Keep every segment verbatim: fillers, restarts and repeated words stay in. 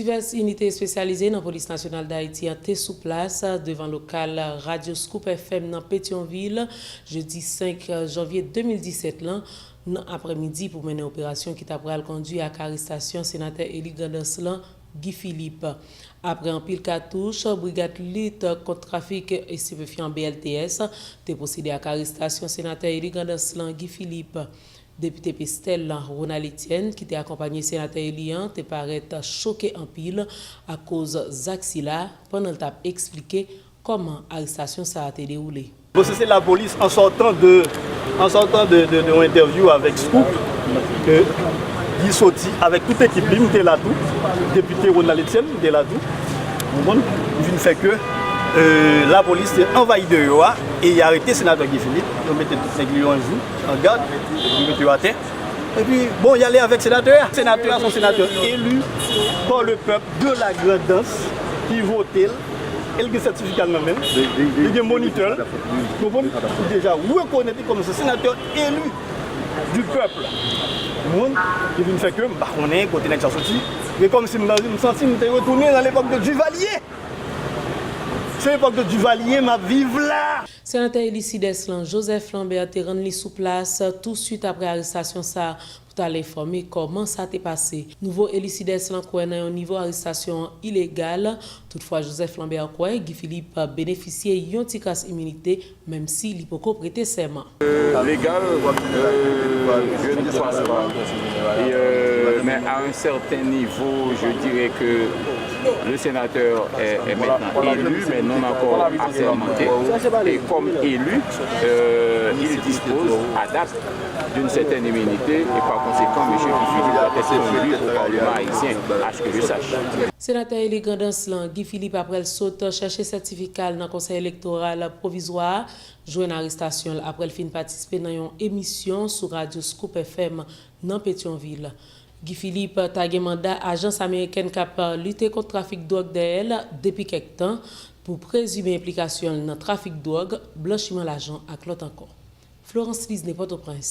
Divès inite espesyalize nan Polis Nasyonal Dayiti an te sou plas devan lokal Radyo Scoop F M nan Petyonvil, jedi senk janvye de mil disèt lan, nan aprèmidi pou mennen operasyon ki ta pral kondui ak arestasyon senatè eli Grandans lan, Guy Philippe. Apre anpil katouch, Brigad Lit kont Trafik Estipefyan, B L T S, te pwosede ak arestasyon senatè eli Grandans lan, Guy Philippe. Depite Pestèl lan, Ronald Etienne, ki te akonpanye senatè eli an, te parèt choke anpil akoz zak sila pandan l t ap eksplike kòman arestasyon sa a te dewoule. Bon, se, se lapolis, en sortant de, en sortant de, de, de yon entèvyou avèk Scoop, ke li soti avèk tout ekip li, m te la tou, depite Ronald Etienne, m te la tou. Ou konprann? Li vin fè ke, euh, lapolis te anvayi deyò a e y arete senatè Guy Philippe, yo mete tout nèg li yo an jou, an gad, yo mete yo atè. Epi, bon, y ale avèk senatè a. Senatè a se yon senatè eli pa le pèp de la Grandans ki vote l, e l gen sètifika l nan men l, li gen monitè l, konprann? Li deja rekonèt li kòm se senatè eli du pèp. Moun, li vin fè ke m pa konnen kote nèg sa soti. E kòmsi m, m santi m te retounen nan lepòk de Duvalier. Se lepòk de Duvalier m ap viv la. Senatè eli Sidès lan, Joseph Lambert, te rann li sou plas tousuit apre arestasyon sa a pou t al enfòme kòman sa te pase. Nouvo eli Sidès lan kwè nan yon nivo arestasyon an ilegal. Toutfwa, Joseph Lambert kwè Guy Philippe benefisye yon ti kras iminite, menm si li poko prete sèman. Légal, euh, je ne pense pas. Et, euh, mais à un certain niveau, je dirais que le sénateur est, est maintenant élu, mais non encore assermenté. Et comme élu, euh, il dispose à date d'une certaine immunité et par conséquent, monsieur Guy Philippe doit être conduit au Parlement haïtien, à ce que je sache. Senatè eli Grandans lan, Guy Philippe, apre l sot chèche sètifika l nan Konsèy Elektoral Pwovizwa a, jwenn arestasyon l apre l fin patisipe nan yon emisyon sou radyo Scoop F M nan Petyonvil. Guy Philippe ta gen manda ajans amerikèn k ap lite kont trafik dwòg dèyè l depi kèk tan pou prezime enplikasyon l nan trafik dwòg, blanchiman lajan ak lòt ankò. Florence Lisne, Pòtoprens,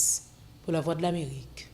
pou Lavwadlamerik.